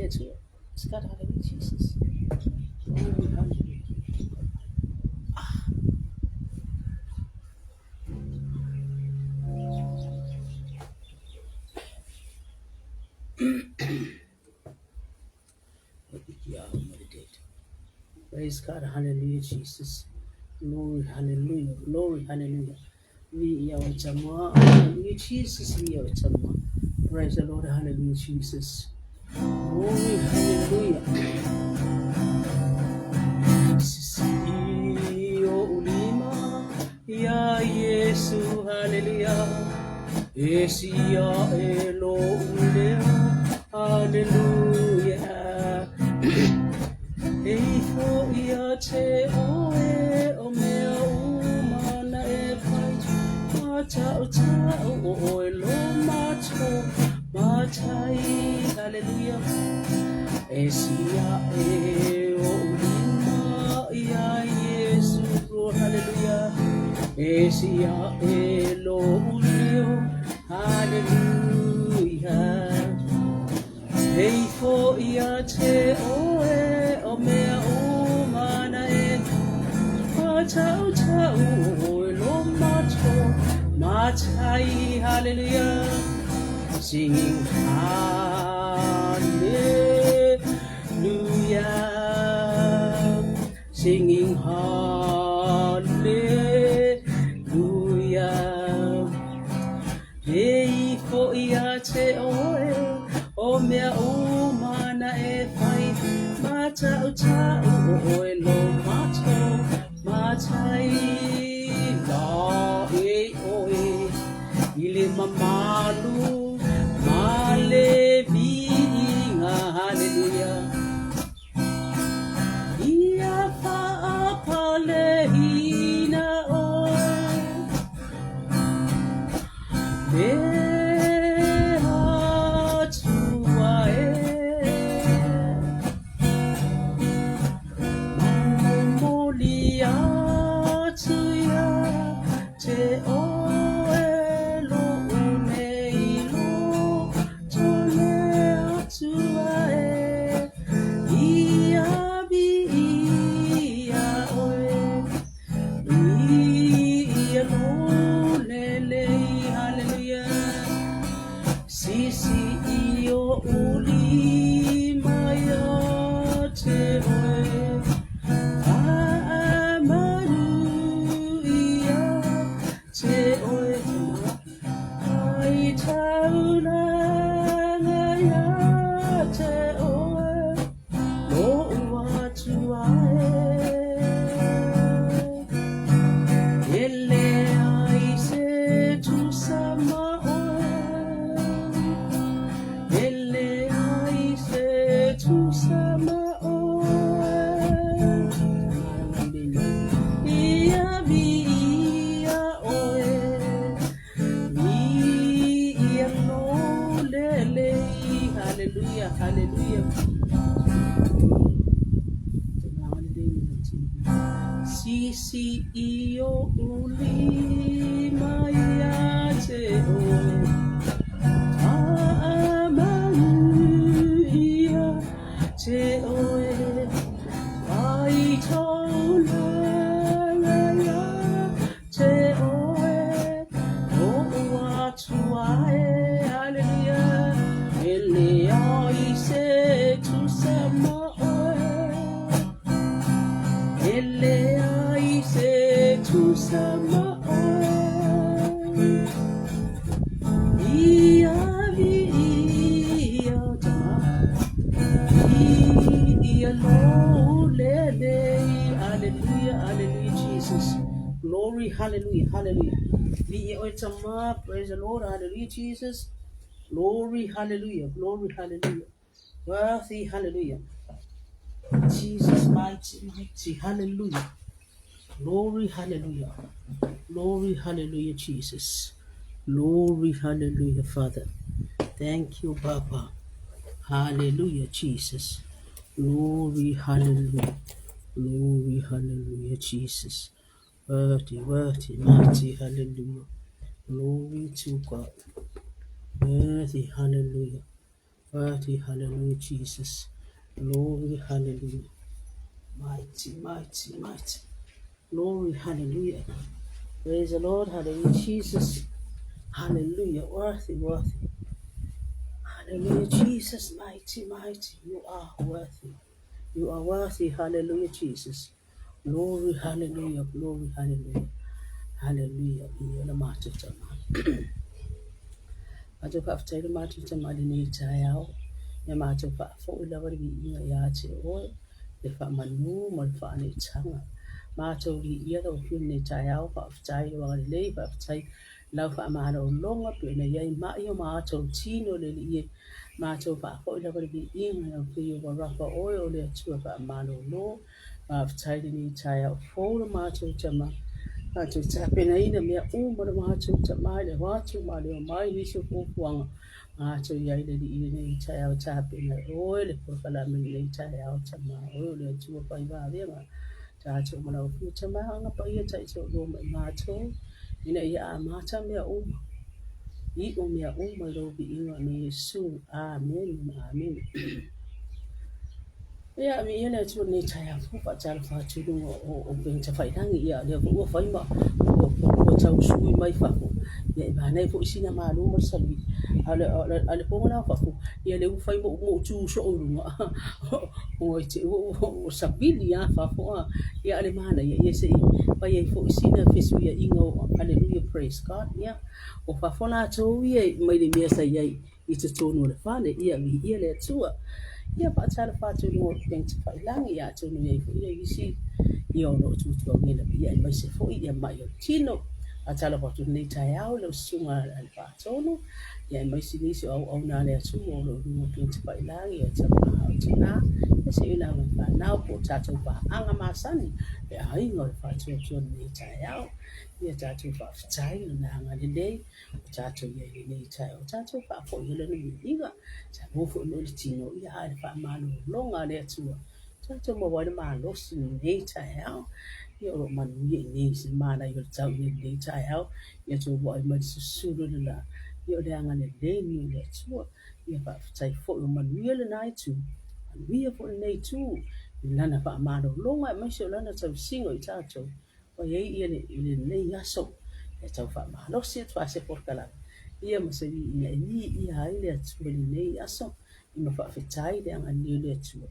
le Atua. Praise God, hallelujah, Jesus. Glory, hallelujah. Praise God, hallelujah, Jesus. Glory, hallelujah, glory, hallelujah. We are Jama, hallelujah, Jesus, we are Jama. Praise the Lord, hallelujah, Jesus. Glory, hallelujah. Sisi o ulima, ya Yesu, hallelujah. Esia elo ulea, hallelujah. E ifo ia te oe o mea uma na e pai ma tau tau o oe lo mato matai, hallelujah. E sia e o ulima ia Yesu, oh, hallelujah. E sia e lo ulio, hallelujah. E ifo ia te oe o mea uma na e ma tau tau o lo mato matai, hallelujah. Singing hallelujah, singing hallelujah. E ifo ia te oe o mea uma na e whai ma tau tau o oe lo mato matai la e oe i le mamalu ma le viiga, hallelujah. Ia faapaleina oe le Atua e. Momoli atu ia te oe lo'u nei loto le Atua e. Ia viia oe, ia lo lelei, hallelujah. Sisi i o ulima ia te oe, Faamalu ia te oe ai taulaga ia te oe lo'u Atua e. E leai se tusa ma oe, e leai se tusa ma oe. Ia viia oe, ia lo lelei. Hallelujah, hallelujah. Sisi i o ulima ia te oe, Faamalu ia te oe, Ai taulaga ia te oe, Lo'u Atua e, hallelujah. E leai se tusa ma oe, E leai se tusa ma oe. Ia viia tama, ia lo lelei. Hallelujah, hallelujah, Jesus. Glory, hallelujah, hallelujah. Viia oe tama, praise the Lord, hallelujah, Jesus. Glory, hallelujah, glory, hallelujah. Worthy, hallelujah. Jesus, mighty, mighty, hallelujah. Glory, hallelujah. Glory, hallelujah, Jesus. Glory, hallelujah, Father. Thank you, Papa. Hallelujah, Jesus. Glory, hallelujah. Glory, hallelujah, Jesus. Worthy, worthy, mighty, hallelujah. Glory to God. Worthy, hallelujah. Worthy, hallelujah, Jesus. Glory, hallelujah. Mighty, mighty, mighty. Glory, hallelujah. Praise the Lord, hallelujah, Jesus. Hallelujah, worthy, worthy. Hallelujah, Jesus, mighty, mighty. You are worthy. You are worthy, hallelujah, Jesus. Glory, hallelujah, glory, hallelujah. Hallelujah. Ia le matou tama. Matou faafetai le matou tama i lenei taeao. Ia matou faafoi lava le viiga ia te oe, le faamanu ma le faaneetaga. Matou viia lau Afioga i lenei taeao, faafetai lou agalelei, faafetai lau faamalologa pei ona i ai mai o matou tino le Alii e. Matou faafoi lava le viiga i lau Afioga Rafa oe o le Atua faamalolo. Faafetai i lenei taeao fou le matou tama. Matou tapenaina mea uma le matou tama i le o atu ma le omai nisi o fuafuaga. Matou i ai le Alii i lenei taeao tapena e oe le polokalame i lenei taeao tama oe o le Atua fai vavega. Tatou ma lau Afioga tama Agaga Paia taitoalua ma i matou ina ia amata mea uma. Iu mea uma i lou viiga o Iesu. Amene ma amene. Ia, viia le Atua i lenei taeao fou, faatalofa atu i luga o upega tafailagi. Ia, lea foi ua fai ma ua, ua tau sui mai fafo. Ia, e manaia foi sina malu ma le salui. A o le, a le poga la o fafo, ia lea ua fai ma ou tu soo i luga. Oi te ua, ua, ua savili lava fafo a. Ia, a o le manaia, ia se i fai ai foi sina fesuiaiga o Hallelujah, praise God. Ia, o fafo latou ia mai le mea sa i ai i totonu o le fale, ia viia le Atua. Ia faatalofa atu i luga o upega tafailagi, ia atonu i ai foi ia isi ia o lo o tuatuagia ia aemaise foi ia mai o le tino. Faatalofa atu i lenei taeao i lau susuga a le Faatonu, ia aemaise nisi o auauna a le Atua o lo o i luga o upega tafailagi, o tama o tina, ia seia lava i fanau po o tatou paaga masani, le aiga o le Faatuatua i lenei taeao. Ia tatou faafetai i lona agalelei. O tatou i ai i lenei taeao, o tatou faafoi ai lana viiga, taua foi mea o le tino, ia a o le faamalologa a le Atua, tatou maua ai le malosi i lenei taeao. Ia o lo o manuia i inei i se malaia o le tau i lenei taeao, ia outou vaai mai le susulu o le la, ia o le agalelei lenei o le Atua. Ia faafetai foi ua manuia lena itu, manuia foi lenei itu i lana faamalologa aemaise o lana tausiga i tatou. Ua i ai ia i lenei aso e tau faamalosi atu lava se polokalame ia ma se viiga e viia ai le Atua i lenei aso ma faafetai le agalelei o le Atua.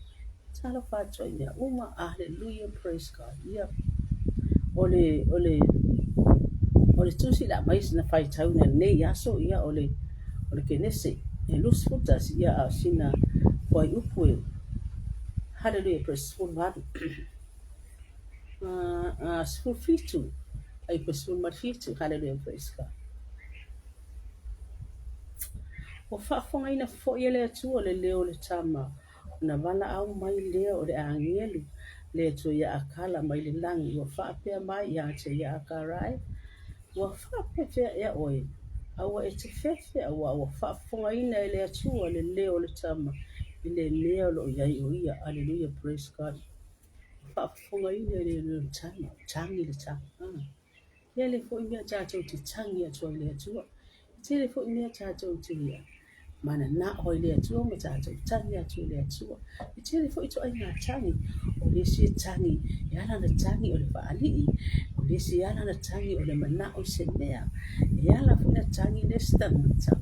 Talofa atu ai mea uma. Hallelujah, praise God. Ia, o le, o le, o le tusi la mai na faitauina i lenei aso, ia, o le, o le Kenese e 21, ia, a o sina fuaiupu e, hallelujah, praise, 18. 17 ai po 17. Hallelujah, praise God. Ua faafofogaina foi e le Atua le leo o le Tama, ona valaau mai lea o le agelu le Atua ia Akala mai le lagi, ua faapea mai ia te ia Akarai, Ua faapefea ea oe? Aua e te fefe, auā ua faafofogaina e le Atua le leo o le Tama i le mea o lo o i ai o ia. Hallelujah, praise God. Faafofogaina e le leo tama, tagi le tama. Ah. Tele foi mea tatou te tagi atu ai i le Atua. Tele foi mea tatou te mananao ai i le Atua ma tatou tagi atu i le Atua. E tele foi ituaiga tagi. O le isi e tagi, e ala ona tagi o le faalii. O le isi e ala ona tagi o le manao i se mea. E ala foi ona tagi le isi tagata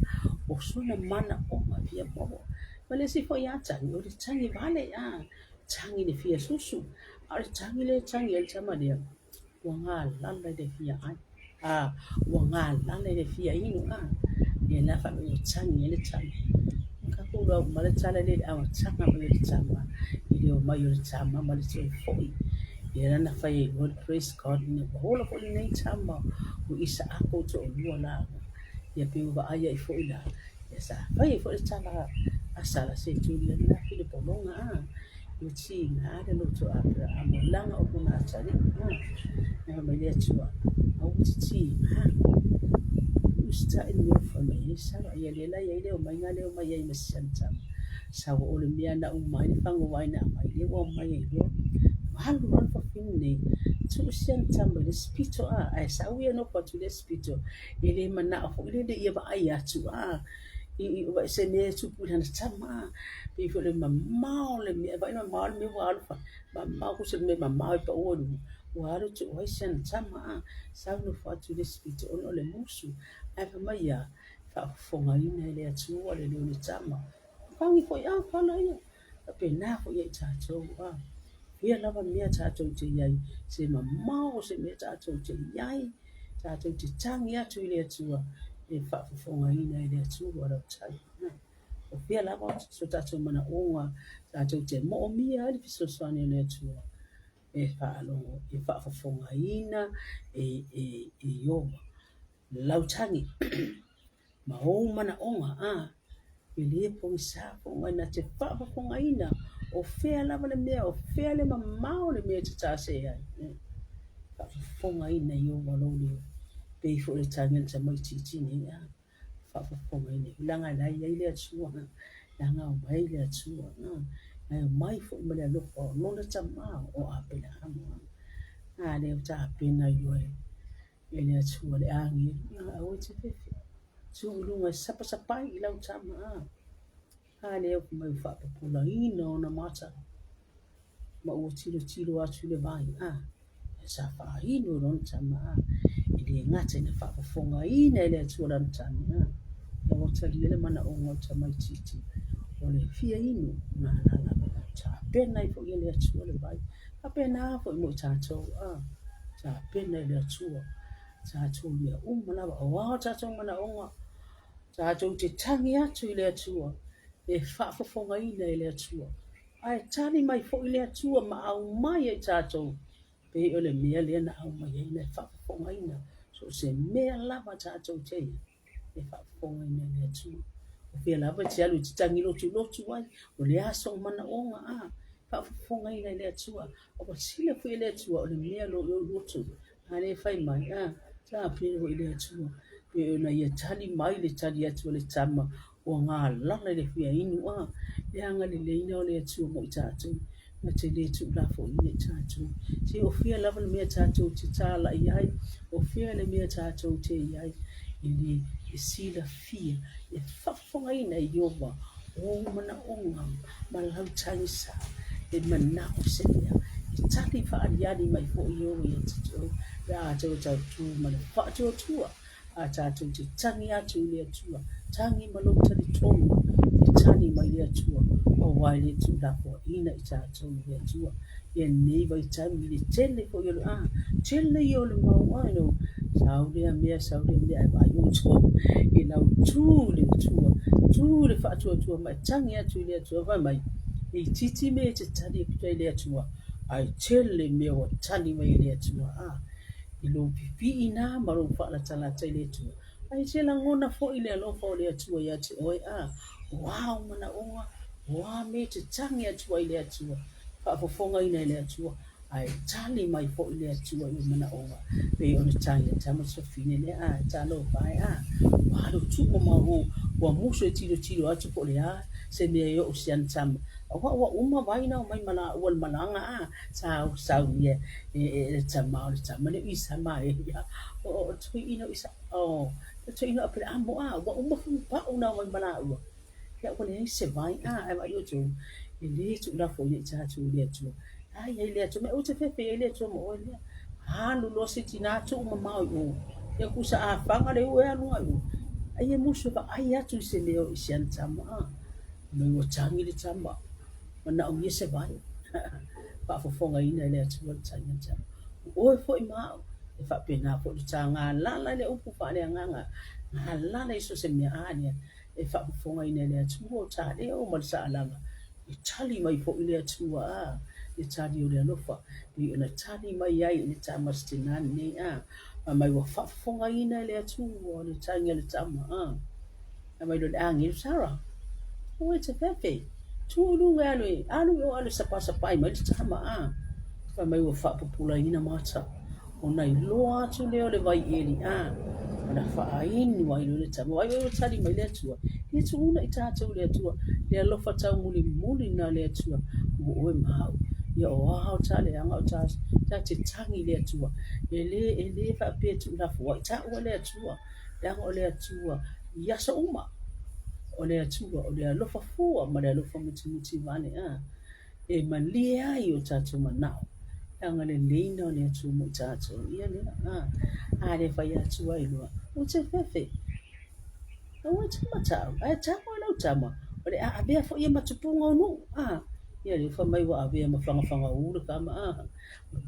o sona manaoga fia maua. Ma le isi foi lava tagi, o le tagi vale. Ah. Tagi le fia susu, a o le tagi lea e tagi ai le tama lea, ua galala i le fia ai, a ua galala i le fia inu, a ia la faapea ua tagi ai le tama. Ka ku lau ma le tala lea i le amataga mai o le tama, i le omai o le tama ma le toe foi. Ia lana fai ai loa le praise God ina ua ola foi lenei tama o Isaako toalua laua. Ia pei ua vaai ai foi la, Ia sa fai ai foi le tala a Sala se tuli lena fi le pologa a ua tiga le loto o Aperaamo laga o lona atalii a na fai mai le Atua aua te tiga usitai le mea ua fai mai ai Sala ia lea la i ai le omaiga lea omai ai ma si ana tama sau o le mea na uma ai le fagoai na aumai lea ua omai ai loa alu loa le fafine nei tuu si ana tama i le isi pito a ae sau ia nofo atu i le isi pito E le manao foi lele ia vaai atu, a I i se mea e tupu i lana tama, pei foi o le mamao o le mea, vaai mamao le mea ua alu fai, mamao kusa le mea mamao e pau i luga, ua alu tuu ai si ana tama a, sau nofo atu i le isi pito ona o le musu. Ae fai mai ia, faafofogaina e le Atua le leo o le tama. Tagi foi a pala ia. Faapena foi ia i tatou a. Fia lava mea tatou te i ai, se mamao se mea tatou te i ai, tatou te tagi atu i le Atua, e faafofogaina e le Atua lau tagi. O fea lava so tatou manaoga, tatou te moomia ai le fesoasoani a le Atua, e faalogo, e faafofogaina e Ieova lau tagi ma ou manaoga, a e le pogisa foi mai na te faafofogaina o fea lava le mea, o fea le mamao le mea e te tase ai. Faafofogaina Ieova lou leo, pei foi o le tagi a le tamaitiiti nei, a faafofogaina, leaga la e i ai le Atua, leaga omai le Atua, ae omai foi ma le alofa o lona tama o Apelahama. A lea ua tapena ai loa e le Atua le agelu, aua e te fefe, tu i luga e sapasapai i lau tama, a lea ua mai ua faapupulaina ona mata, ma ua tilotilo atu i le vai, a sa faainu e lona tama, a e le gata ina faafofogaina e le Atua lana tama, a ua talia le manaoga o le tamaitiiti o le fia inu galala, tapena ai foi e le Atua le vai. Faapena foi mo i tatou, a tapena e le Atua tatou mea uma lava, o a o tatou manaoga, tatou te tagi atu i le Atua, e faafofogaina e le Atua, ae tali mai foi le Atua ma aumai ia i tatou, pei o le mea lea na aumai ai na faafofogaina, so o se mea lava tatou te ia, e faafofogaina e le Atua. O fea lava e te alu e te tagi lotulotu ai, o le a sou manaoga, a faafofogaina e le Atua. Ua silafia e le Atua o le mea lo lou loto, a lea fai mai, a tapena foi le Atua, pei ona ia tali mai le tali atu a le tama ua galala i le fia inu, a le agalelei o le Atua mo i tatou, na te le tuulafoaiina i tatou. Se o fea lava le mea tatou te talai ai, o fea le mea tatou te i ai, e le e silafia, e faafofogaina e Ieova ou manaoga ma lau tagisa, e manao se mea e tali faaaliali mai foi Ieova ia te oe, pe a toe tau tu ma le faatuatua, a tatou te tagi atu i le Atua, tagi ma lou talitonu e tali mai le Atua, aua e le tuulafoaiina i tatou i le Atua. Ia lenei vaitaimi i le tele foi o le a, tele ia o le mau a, no, sau lea mea, sau lea mea, ae vaai outou i lau tu i le Atua, tu i le faatuatua ma e tagi atu i le Atua, fai mai, e itiiti mea e te tali atu ai i le Atua, ae tele mea ua tali mai e le Atua, a. I lou pipii na ma lou faalatalata i le Atua, ae te lagona foi le alofa o le Atua ia te oe, a o a ou manaoga, o a mea e te tagi atu ai i le Atua, faafofogaina e le Atua, ae tali mai foi le Atua i ou manaoga, pei ona tagi a tama Sofine lea, a talofa e, a ua alu tuu mamao ua musu e tilotilo atu po o le a se mea e oo i si ana tama, aua ua uma vai na omai ma laua i le malaga, a sa saunia e le tama o le tama lea o Isamaela, o toeaina o Isa, o toeaina o Aperaamo, a ua uma foi pau na omai ma laua, ia ua leai se vai, a ae vaai outou, e le tuulafoaiina i tatou i le Atua. A i ai le Atua, aua te fefe i ai le Atua ma oe lea. Alu loa se tinā tuu mamao i o. Ia kusa a faga le ue alu i o. Ai e musu e vaai atu i se mea o i si ana tama, a. Mai ua tagi le tama. Manaomia se vai. Faafofogaina e le Atua le tagi a le tama. O oe foi ma au, e faapena foi le ta galala i le upu faaleagaga, galala i so o se mea a lea e faafofogaina e le Atua o ta leo ma le taalaga, e tali mai foi le Atua a le tali o le alofa, pei ona tali mai ai i le tama se tinā lenei a, fai mai ua faafofogaina e le Atua le tagi a le tama a. Fai mai loa le agelu, Sara, aua e te fefe, tu i luga e alu e, alu i o alu e sapasapai mai le tama a. Fai mai ua faapupulaina mata, ona iloa atu lea o le vai eli a, ona faainu ai loa le tama. Vaai ua tali mai le Atua, e tuuna i tatou le Atua, le alofa taumulimuli na le Atua, mo oe ma au. Ia o a o ta leaga o ta, ta te tagi i le Atua. E le, e le faapea e tuulafoai taua le Atua. Leaga o le Atua i aso uma. O le Atua, o le alofa fua ma le alofa mutimuti vale a e malie ai o tatou manao. E agaleleina o le Atua mo i tatou. Ia lea, a, a le fai atu ai loa, ou te fefe. Aua e te matau, ae tago i lau tama, o le a avea foi ia ma tupuga o nuu. A, ia lea fai mai ua avea ma fagafagaū le kama, a,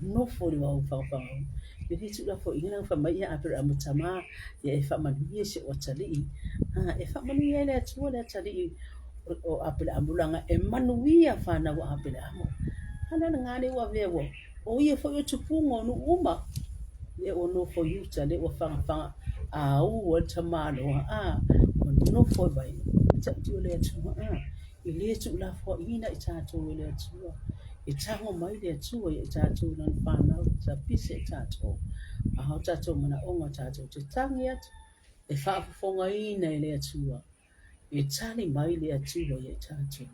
nofo i le vao fagafagaū. E le tuulafoaiina lana fai mai ia Aperamo tama, ia e faamanuia i si ou atalii. A, e faamanuia ai le Atua le atalii o Aperamo leaga e manuia fanau a Aperamo. A lea lena lea ua avea ua, o ia foi o tupuga o nuu uma. Lea ua nofo i uta, lea ua fagafaga au ai le tamaloa, a, ua nofo i vai. Matautia o le Atua, a, e le tuulafoaiina i tatou e le Atua. E tago mai le Atua ia i tatou i lana fanau, tapisa i tatou. A o tatou manaoga tatou te tagi atu, e faafofogaina e le Atua. E tali mai le Atua ia i tatou.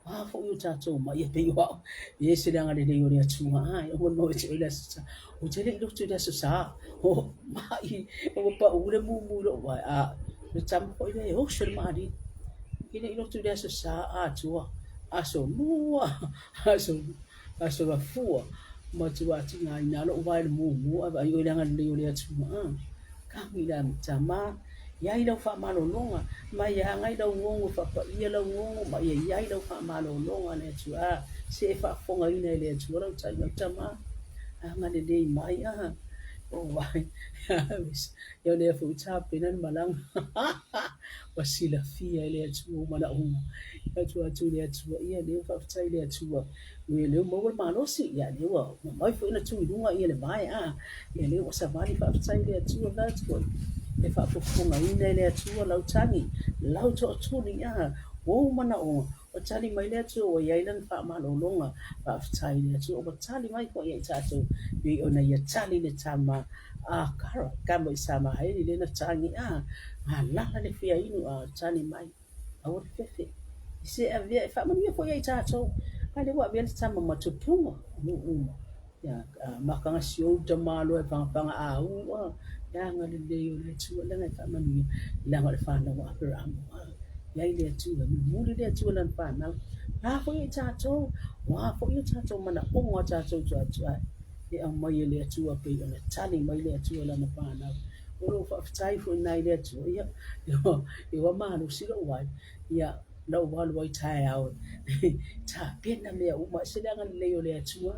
O a foi o tatou mai e pei o au, e ese le agalelei o le Atua. Ai, aua no e te oi le aso sa. Ou te le i loto i le aso sa. O mai, ua pau le mumu i lou vae. A, le tama foi lea e oso i le maali'i. Ou te le i loto i le aso sa atoa, aso lua, aso, aso gafua. Matua tigaina lou vae i le mumu, ae vaai oe i le agalelei o le Atua. A, kagi le tama, i ai lau faamalologa, ma ia agai lau gogo e faapaia lau gogo, ma ia i ai lau faamalologa le Atua. A, se e faafofogaina e le Atua lau tai, lau tama, agalelei mai, a, o vai, ia lea foi tapena le malaga, ua silafia e le Atua ou manaoga. Atu atu i le Atua, ia lea ua faafetai i le Atua, ia lea ua maua le malosi, ia lea ua mamai foi ona tu i luga ia le vae, a, ia lea ua savali, faafetai i le Atua, vae atu foi, e faafofogaina e le Atua lau tagi, lau tootuli, a, ou manaoga, ua tali mai le Atua ua i ai lana faamalologa, faafetai i le Atua, ua tali mai foi ia i tatou, pei ona ia tali le tama a Kara, tama Isamaeli lea na tagi, a, alala le fia inu, a tali mai. Aua le fefe. Se avea e faamanuia foi ia i tatou. A lea ua avea le tama ma tupuga o nuu uma. Ia, a makaga siou tamaloa e fagafaga a u a, le agalelei o le Atua leaga e faamanuia, leaga o le fanau a Aperamo. A, i ai le Atua, e mulimuli le Atua i lana fanau. O a foi ia i tatou, o a foi o tatou manaoga o tatou tuatuai, e aumai e le Atua pei ona tali mai le Atua i lana fanau. O lou faafetai foi lena i le Atua, ia, ua malosi lou ai, ia, na ou alu ai taeao e tapena mea uma, e ese le agalelei o le Atua,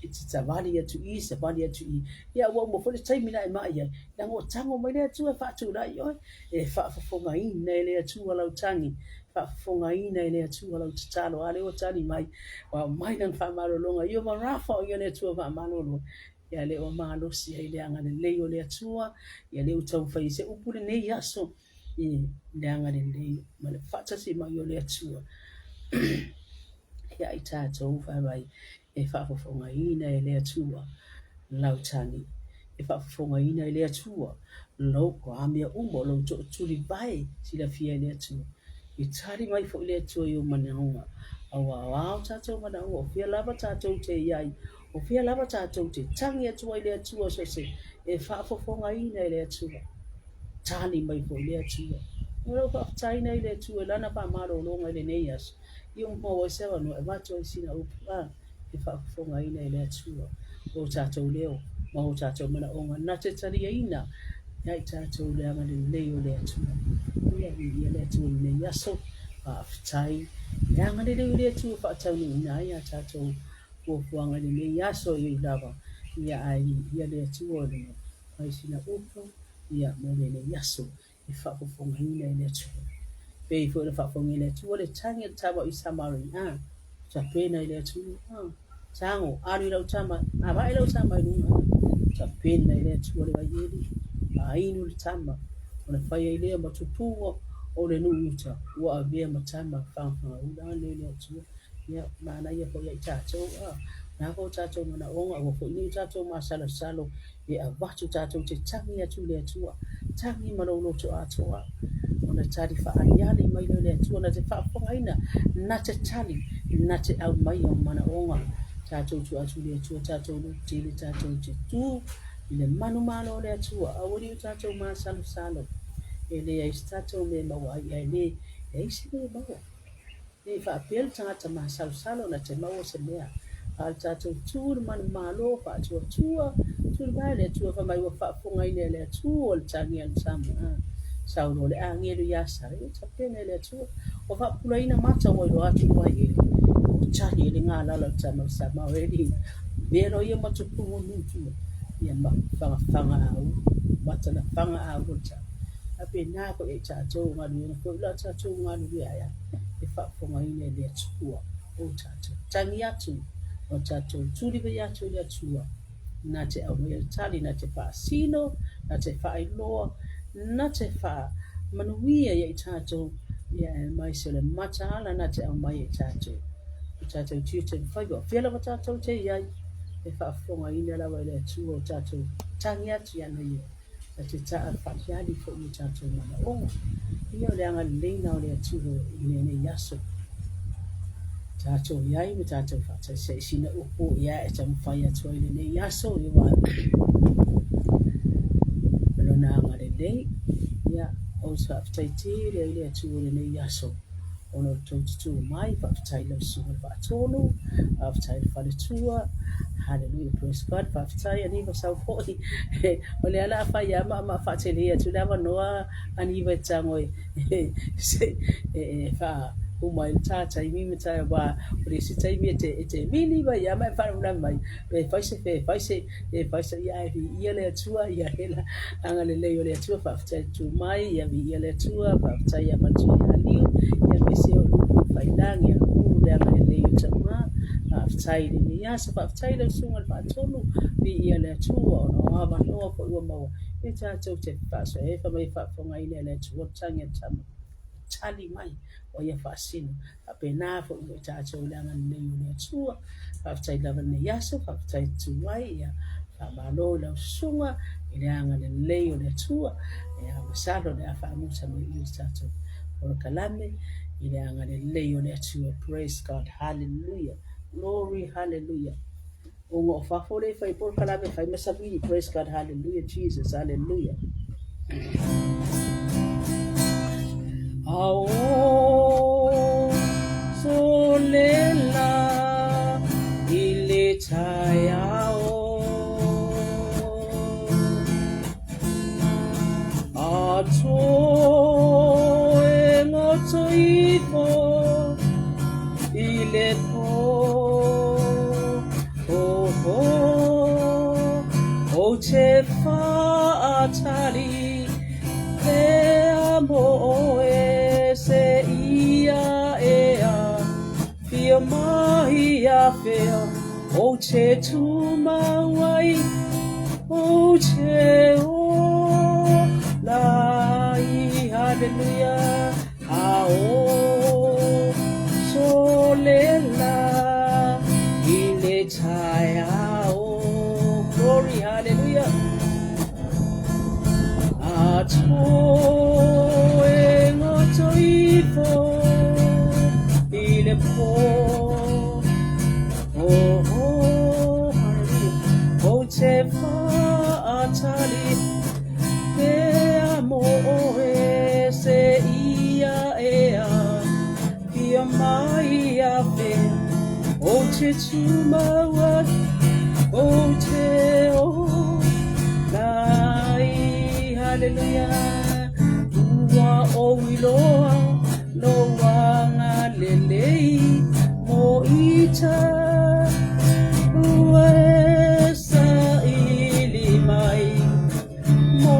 e te savali atu i, savali atu i, ia ua uma foi le taimi na e mai ai, leaga ua tago mai le Atua e faatulai oe, e faafofogaina e le Atua lau tagi, faafofogaina e le Atua lau tatalo, a lea ua tali mai, ua aumai lana faamalologa, Ieova Rafa, o ia le Atua faamalolo. Ia lea ua malosi ai le agalelei o le Atua, ia lea ua taumafai ai se upu lenei aso i le agalelei ma le faatasi mai o le Atua. Ia i tatou fai mai e faafofogaina e le Atua lau tagi, e faafofogaina e le Atua lou a mea uma o lou tootuli vae silafia e le Atua. I tali mai foi le Atua i ou manaoga, aua o a o tatou manaoga, o fea lava tatou te i ai, O fea lava tatou te tagi atu ai i le Atua so o se e faafofogaina e le Atua, tali mai foi le Atua. O lou faafetaina i le Atua i Lana faamalologa i lenei aso, ia ua maua ai se avanoa e avatu ai sina upu a e faafofogaina e le Atua o tatou leo ma o tatou manaoga na te taliaina ia i tatou le agalelei o le Atua. Ia viia le Atua i lenei aso, faafetai i le agalelei o le Atua e faataunuuina ai a tatou fuafuaga i lenei aso i lava ia ae viia le Atua i lona fai sina upu ia mo lenei aso e faafofogaina e le Atua. Pei foi ona faafofoga e le Atua le tagi a le tama i Samaria, tapena i le Atua, a, tago, alu i lau tama, avae lau tama i luga, a, tapena i le Atua le vaieli, a inu le tama, ona fai ai lea ma tupuga o le nuu i uta, ua avea ma tama fagafagaula le le Atua. Ia, manaia foi ia i tatou, a, na ko tatou manaoga, aua foi nei o tatou masalosalo e avatu tatou te tagi atu i le Atua, tagi ma lou loto atoa, ona tali faaaliali mai lea o le Atua, na te faafofogaina, na te tali, na te aumaia o manaoga, tatou tuu atu i le Atua, tatou lototele, tatou te tu i le manumalo o le Atua, aua nei o tatou masalosalo, e leai se tatou mea e maua ai, ae le. Leai se mea e maua. Ne i faapea le tagata masalosalo na te maua se mea, a o le tatou tu i le manumalo, faatuatua, tuli mai le Atua fai mai ua faafofogaina e le Atua le tagi a le tama. Sau loa le agelu ia Sara, ia tapena e le Atua, ua faapupulaina mata ua iloa atu le vaiele, ua tali ai le galala o le tama i le sama o Eli. Avea loa ia matupuga o nuu tua, ia ma fagafaga au, mata na faga au o le tama. Faapena foi ia i tatou galuega foi o le a tatou galulue ai e faafofogaina e le Atua o tatou tagi atu, o tatou tuli mai atu i le Atua, na te aumaia le tali, na te faasino, na te faailoa, na te faamanuia ia i tatou, ia aemaise o le mataala na te aumaia i tatou. O tatou tiute ma faiva, o fea lava tatou te i ai, e faafofogaina lava e le Atua o tatou tagi atu ia ia. Na te taafaliali foi i o tatou manaoga. Ia o le agalelei na o le Atua i lenei aso. Tatou i ai ma tatou faatasi ai sina upu ia e taumafai atu ai lenei aso ia ua lona agalelei. Ia, ou te faafetai tele ai le Atua i lenei aso ona o le tou tutū mai, faafetai i lau susuga i le Faatonu, faafetai i le faletua, hallelujah, praise God, faafetai Aniva sau foi, o lea la a fai lava ma ma faatele atu le avanoa Aniva e tago e se e faauma ai le ta taimi ma ta aua o le isi taimi e te e te vili mai lava ma e faalavelave mai, e fai se e fai se e fai se ia ae viia le Atua ia hela agalelei o le Atua faafetai le tu mai ia viia le Atua faafetai ia matua ia Liu ia aemaise o Lupu Failagi ia Ulu le agalelei o Tama faafetai i lenei aso faafetai lau susuga i le Faatonu viia le Atua ona o avanoa foi ua maua e tatou te faasoa mai faafofogaina e le Atua tagi a Tama tali mai o ia faasino faapena foi mo i tatou i le agalelei o le Atua. Faafetai lava lenei aso, faafetai tu ai, ia faamalo i lau susuga i le agalelei o le Atua. Ia masalo le a faamuta mai i le tatou polokalame i le agalelei o le Atua. Praise God, hallelujah, glory, hallelujah. Ona o fafo le fai polokalame fai ma savili. Praise God, hallelujah, Jesus, hallelujah. Ao solela i le taeao A toe ngoto ifo i le pō Oh, oh, o te whaatali Lea mo oe se ia ea Whia mai a whea o te tumau ai O te o la i hallelujah A o solela i le taeao Glory hallelujah A toe ngoto ifo i le pō Oh, oh, hallelujah O te whaatali Pea mo oe se ia ea Pia mai a whea O te tūmau ai O te o lai Hallelujah Ua o iloa Lou agalelei mo ita Ua e saili mai mo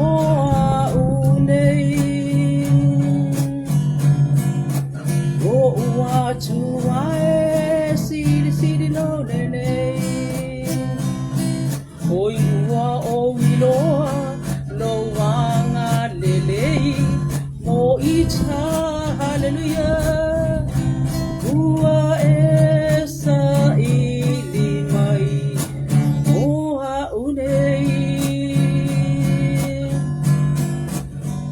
au nei Oʻu Atua e silisili lou lelei Oi ua ou iloa lou agalelei mo ita Hallelujah Ua e saili mai mo au nei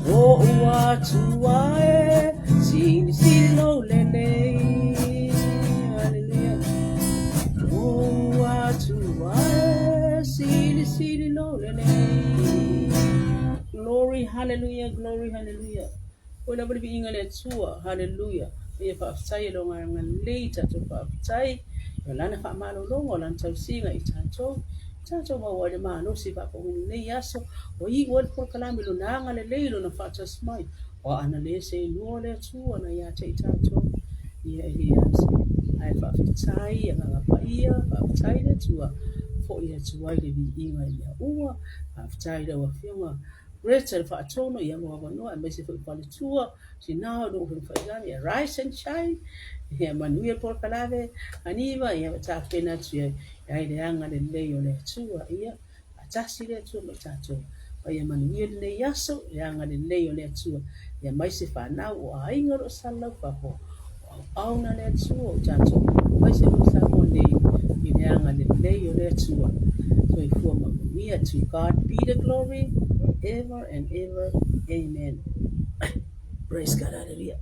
Oʻu Atua e silisili lou lelei Hallelujah Oʻu Atua e silisili lou lelei Glory, hallelujah, glory, hallelujah. Foi lava le viiga i le Atua. Haleluia. Ia faafetai e lona agalelei i tatou faafetai. O lana faamalologa, o lana tausiga i tatou. Tatou maua ai le malosi faafofoga i lenei aso. Ua iu ai le polokalame i lona agalelei, lona faatasi mai. O aana le seelua o le Atua na ia te i tatou. Ia e le ase. Ae faafetai, Agaga Paia, faafetai le Atua. Foi atu ai le viiga i mea uma. Faafetai i lau Afioga Greta le faatonu ia mo avanoa aemaise foi faletua tina o lou faifailagi arise and shine ia manuia polokalame aniva ia tapena atu ia ai le agalelei o le Atua ia faatasi le Atua ma i tatou ma ia manuia lenei aso le agalelei o le Atua ia mai se fanau o aiga o lo o salalau fafo o auauna le Atua o tatou aemaise foi Samoa nei i le agalelei o le Atua. Soifua ma manuia. To God be the glory forever and ever. Amen. Praise God. Hallelujah.